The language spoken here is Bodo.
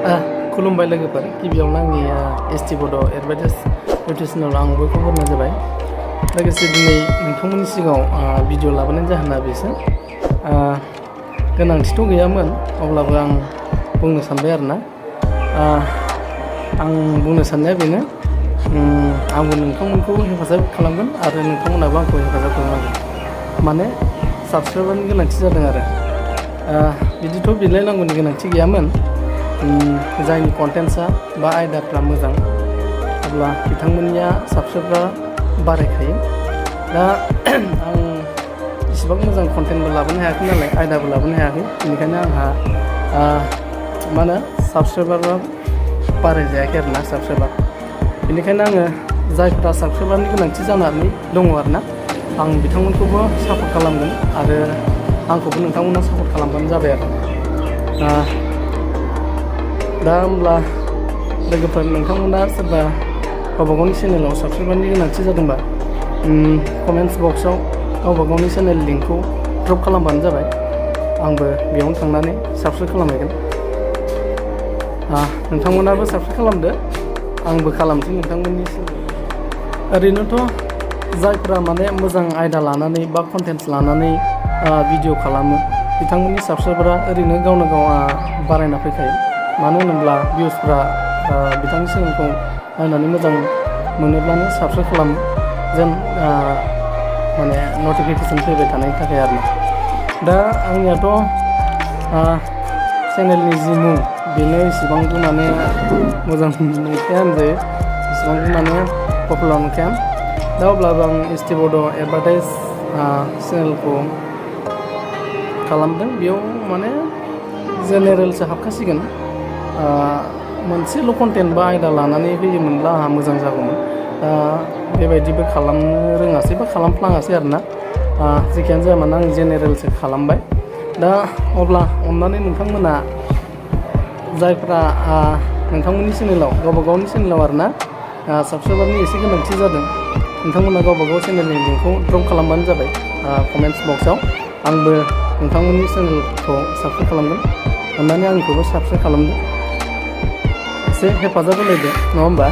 खुलुमबाय लोगोफोर गिबियावनो आंनि एसटि बड' एडभार्टाइज इउटुब चेनेलाव आं बयखौबो बरायनाय जाबाय। लोगोसे दिनै नोंथांमोननि सिगाङाव भिडिअ लाबोनाय जाहोना बेसो गोनांथिथ' गैयामोन, अब्लाबो आं बुंनो सानबाय आरोना। आं बुंनो साननाया बेनो, आंबो नोंथांमोनखौ हेफाजाब खालामगोन आरो नोंथांमोनाबो आंखौ हेफाजाब खालामनांगोन। माने साबसक्राइबारनि गोनांथि जादों आरो बिदिथ' बिलायनांगौनि गोनांथि गैयामोन। जायनि कन्टेन्टसा बा आयदाफ्रा मोजां, अब्ला बिथांमोननिया साबसक्राइबार बारायखायो। दा आं इसिबां मोजां कन्टेन्टबो लाबोनो हायाखै नालाय, आयदाबो लाबोनो हायाखै, बेनिखायनो आंहा मा होनो साबसक्राइबारा बारायजायाखै आरोना साबसक्राइबार। बेनिखायनो आङो जायफोरा साबसक्राइबारनि गोनांथि जानानै दङ आरोना, आं बिथांमोनखौबो सापर्ट खालामगोन आरो आंखौबो नोंथांमोना सापर्ट खालामबानो जाबाय आरो। दा होमब्ला लोगोफोर, नोंथांमोना सोरबा गावबा गावनि चेनेलाव साबसक्राइबारनि गोनांथि जादोंबा कमेन्ट्स बक्सआव गावबा गावनि चेनेल लिंकखौ ड्रप खालामबानो जाबाय। आंबो बेयावनो थांनानै साबस्क्राइब खालामहैगोन। नोंथांमोनाबो साबस्क्राइब खालामदो, आंबो खालामसै नोंथांमोननि ओरैनोथ' जायफ्रा माने मोजां आयदा लानानै बा कन्टेन्ट्स लानानै भिडिअ खालामो, बिथांमोननि साबस्क्राइबारा ओरैनो गावनो गाव बारायना फैखायो। मानो होनोब्ला भिउसफ्रा बिथांनि चेनेलखौ नायनानै मोजां मोनोब्लानो साबस्क्राइब खालामो, जेन माने नटिफिकेसन फैबाय थानायनि थाखाय आरोना। दा आंनियाथ' चेनेलनि जि मुं बेनो इसिबांबो माने मोजां नंखाया होनजायो, इसिबांबो माने पपुलार नंखाया। दा अब्लाबो आं एसटि बड' एडभार्टाइज चेनेलखौ खालामदों। बेयाव माने जेनेरेलसो हाबखासिगोन। मोनसेल' कन्टेन्ट बा आयदा लानानै होयोमोनब्ला आंहा मोजां जागौमोन। बेबायदिबो खालामनो रोङासै बा खालामफ्लाङासै आरोना। जेखियानो जाया मानो आं जेनेरेलसो खालामबाय। दा अब्ला अननानै नोंथांमोना जायफ्रा नोंथांमोननि चेनेलाव गावबा गावनि चेनेलाव आरोना साबस्क्राइबारनि एसे गोनांथि जादों, नोंथांमोना गावबा गाव चेनेलनि लिंकखौ ड्रप खालामबानो जाबाय कमेन्ट्स बक्सआव। आंबो नोंथांमोननि चेनेलखौ साबस्क्राइब खालामगोन। अननानै आंखौबो साबस्क्राइब खालामदो, एसे हेफाजाब होलायदो, नङा होमबा?